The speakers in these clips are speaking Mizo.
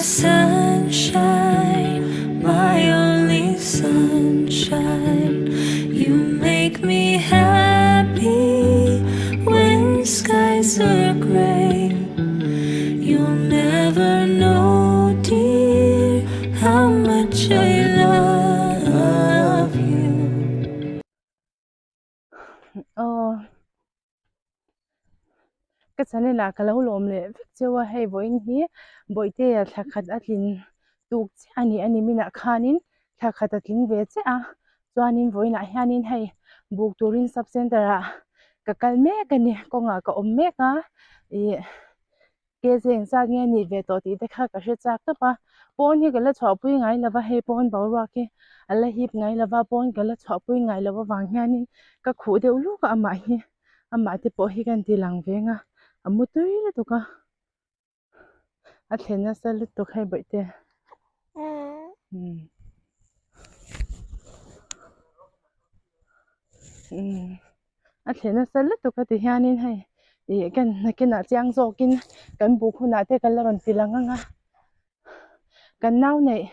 sunshine, my only sunshine. You make me happy when skies are gray. You'll never know, dear, how much I love you. Aw ka channel ah ka lo lawm leh vek cheu a hei vawiin hi bawihtea thla khat a tlin tuk chiah a ni a ni minah khanin thla khat a tling ve chiah a chuanin vawiinah hianin hei buk turin sub center ah ka kal mek a ni kawngah ka awm mek a ih Ke zeng zat nge nih ve tawh tih te kha ka hre chak tawp a, pawn hi ka la chhuahpui ngai lo va, hei pawn boruak hi a la hip ngai lo va, pawn ka la chhuahpui ngai lo avang hianin ka khuh deuh luk a amah hi amah te pawh hi ka inti lang veng a, a mu tui lutuk a, a thlen nasa lutuk hei bawihte. A thlen nasa lutuk a ti hianin hei ih kan nakinah chiang zawkin kan buk hunah te kan la rawn ti lang ang a kan nau neih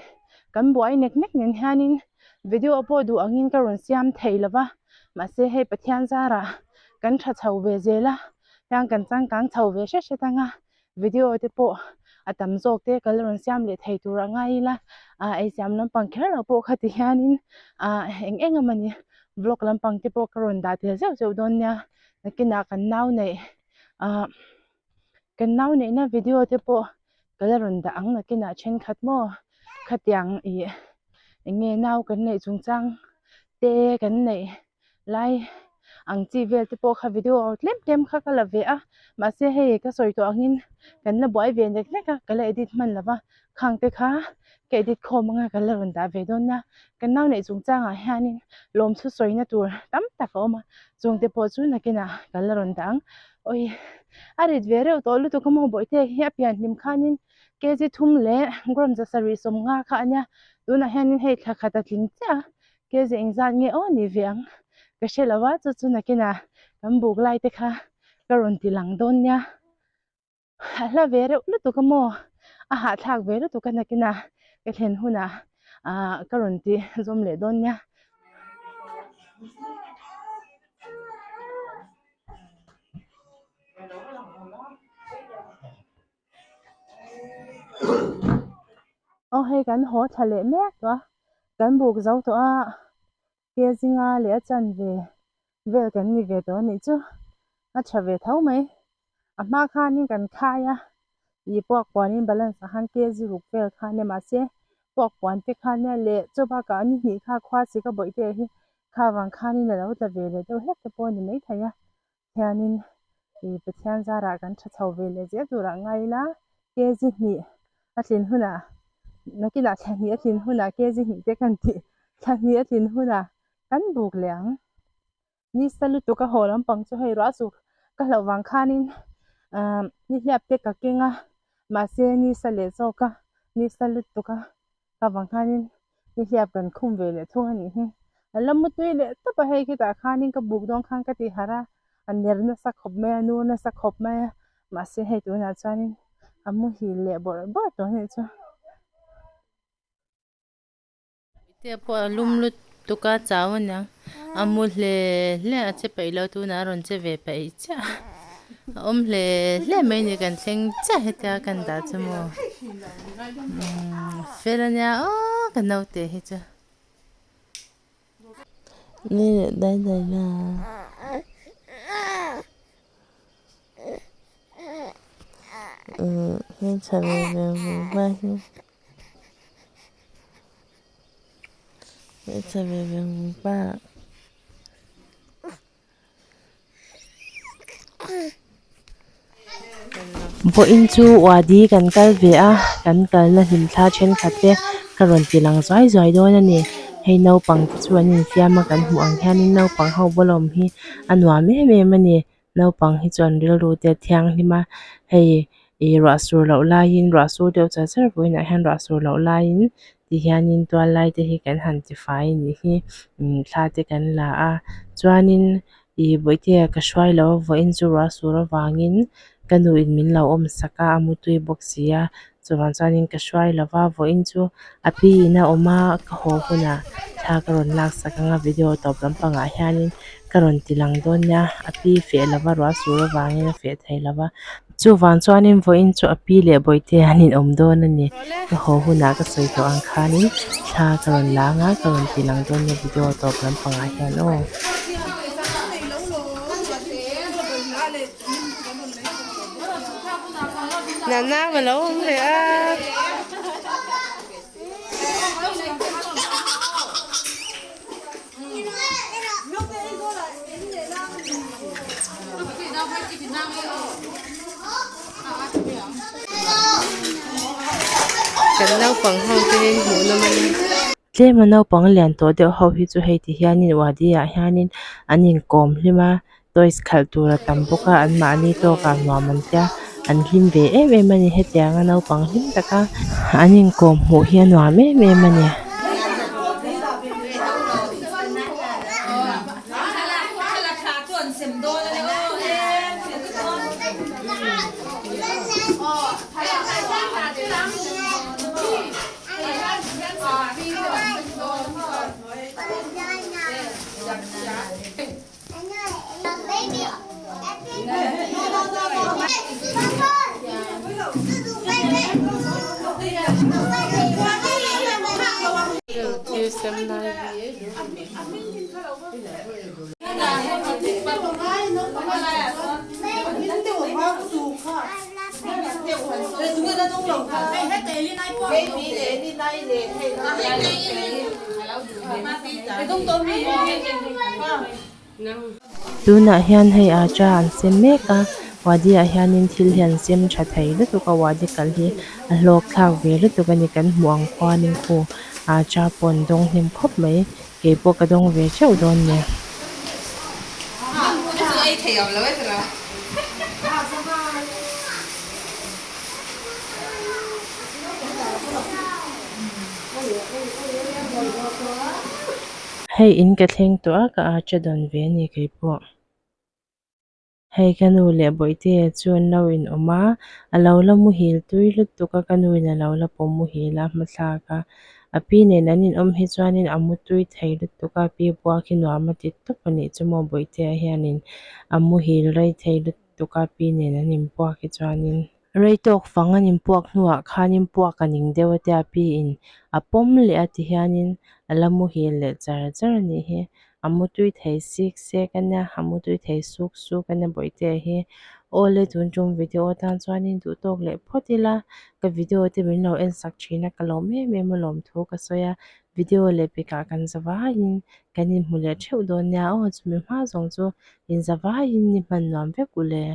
kan buai nek nek nen hianin video pawh duh angin ka rawn siam thei lo va mahse hei Pathian zarah kan tha chho ve zel a hian kan changkang chho ve hret hret ang a. Video te pawh a tam zawk te ka la rawn siam leh thei tur a ngai ila ah ei siam lampang kher lo pawh kha ti hianin ah eng eng emawni vlog lampang te pawh ka rawn dah tel zeuh zeuh dawn nia nakinah kan nau neih ah kan nau neihna video te pawh ka la rawn dah ang nakinah thenkhat maw khatiang ih eng nge nau kan neih chungchang te kan neih. lai ang chi vel te pawh kha video tlem tlem kha ka la ve a mahse hei ka sawi tawh angin kan la buai ve nek nek a ka la edit hman lo va khang te kha ka edit khawm anga ka la rawn dah ve dawn nia kan nau neih chungchangah hianin lawmthu sawina tur tam tak a awm a chung te pawh chu nakinah ka la rawn dah ang awi a rit ve reuh tawh lutuk a maw bawihte hi a pian hlim khanin kg thum leh gram za sarih sawmnga kha a nia tunah hianin hei thla khat a tling chiah a. Kezi engzat nge aw ni ve ang ka hre lo a chu chu nakinah kan buk lai te kha ka rawn ti lang dawn nia a hla ve reuh lutuk a maw a hahthlak ve lutuk a nakinah ka thlen hunah ah ka rawn ti zawm leh dawn nia. Aw hei kan haw thla leh mek tawh a kan buk zo tawh a ke zinga leh a chanve vel kan ni ve tawh a nih chu a tha ve tho mai a hma khanin kan khai a ih puak puanin balance ah khan ke zi ruk vel kha ania mahse puak puan te kha ania leh chaw bakah ni hnih kha khua chi ka bawih te hi kha vang khanin a lo tla ve leh deuh hlek te pawh a ni maithei a. Hianin ih Pathian zarah kan tha chho ve leh zel turah ngai ila kg hnih a tlin hunah nakinah thla hnih a tlin hunah kg hnih te kan tih thla hnih a tlin hunah kan buk leh ang ni sa lutuk a haw lampang chu hei ruah chu ka hlauh vang khanin ah nihliap te ka keng a mahse ni sa leh zawk a ni sa lutuk a. Ka vang khanin nihliap kan khum ve leh thung a nih hi. A la mutui leh tawp a hei khitah khanin ka buk dawn khan ka ti harh a, a ner nasa khawp mai a, nur nasa khawp mai a, mahse hei tunah chuanin a muhil leh bawrh bawrh tawh a nih chu. Te pawh a lum lutuk a chau aniang a mu hle hle a che peih lo tunah a rawn che ve peih chiah a awm hle hle mai ni kan thleng chiah hetia kan dah chu maw fel ania aw ka naute hi chu. Ni leh dai dai na. Hmeltha ve ve vung va hi. Hmeltha ve ve vung pa. Vawiin chu Wadi kan kal ve a, kan kalna hlimthla thenkhat te ka rawn ti lang zuai zuai dawn a ni. Hei naupang te chu an infiam a kan hmuh ang hianin naupang ho bawlawm hi a nuam em em a ni. Naupang hi chuan rilru te a thianghlim a, hei ih ruah sur loh laiin ruah sur deuh char char vawiinah hian ruah sur loh laiin ti hianin tual lai te hi kan han tifai a nih hi thla te kan la a chuanin ih bawihtea ka hruai lo a vawiin chu ruah sur avangin Ka nu in min lo awm sak a, a mutui bawk si a, chuvang chuanin ka hruai lo va, vawiin chu a pi in a awm a, ka haw hunah thla ka rawn lak sak ang a, video tawp lampangah hianin ka rawn ti lang dawn nia, a pi feh lo va, ruah sur avangin a feh thei lo va, chuvang chuanin vawiin chu a pi leh bawihte an inawm dawn a ni, ka haw hunah ka sawi tawh ang khanin thla ka rawn la ang a, ka rawn ti lang dawn nia video tawp lampangah hian aw. Nana ka lo awm leh a. Kan naupang ho te hmuh nawm a ni. Tlema naupang lian tawh deuh ho hi chu hei ti hianin wadi ah hianin an inkawm hlim a toys khalh tur a tam bawk a anmahni tawkah nuam an tia an hlim ve em em a ni hetianga naupang hlim taka an inkawm hmuh hi a nuam em em a ni. Tunah hian hei acha an sem mek a wadi ah hianin thil hi an sem tha thei lutuk a wadi kal hi a hlawk thlak ve lutuk a ni kan hmuh ang khuanin khu acha pawh an dawng hnem khawp mai keipawh ka dawng ve theuh dawn nia. Hei in ka thleng tawh a ka acha dawn ve a ni keipawh. Hei ka nu leh bawihtea chu an lo in awm a, a lo la muhil tui lutuk a ka nu in a lo la pawm muhil a hmathlak a, a pi nen an in awm hi chuanin a mu tui thei lutuk a pi buak hi nuam a ti tawp a nih chu maw bawihtea hianin a muhil rei thei lutuk a pi nen an in buak hi chuanin. Rei tawk fang an inpuak hnuah khanin puak a ning deuh a tia piin a pawm leh a ti hianin a la muhil leh char char a nih hi. A mutui thei sik sek a nia, a mutui thei suk suk a nia bawihtea hi. Awle tun tum video atan chuanin duh tawk leh phawt ila ka video te min lo en sak thin a ka lawm em em a lawm thu ka sawi a video leh pekah kan za vaiin kan inhmu leh theuh dawn nia aw chumi hma zawng chu inza vaiin ni hman nuam vek u le.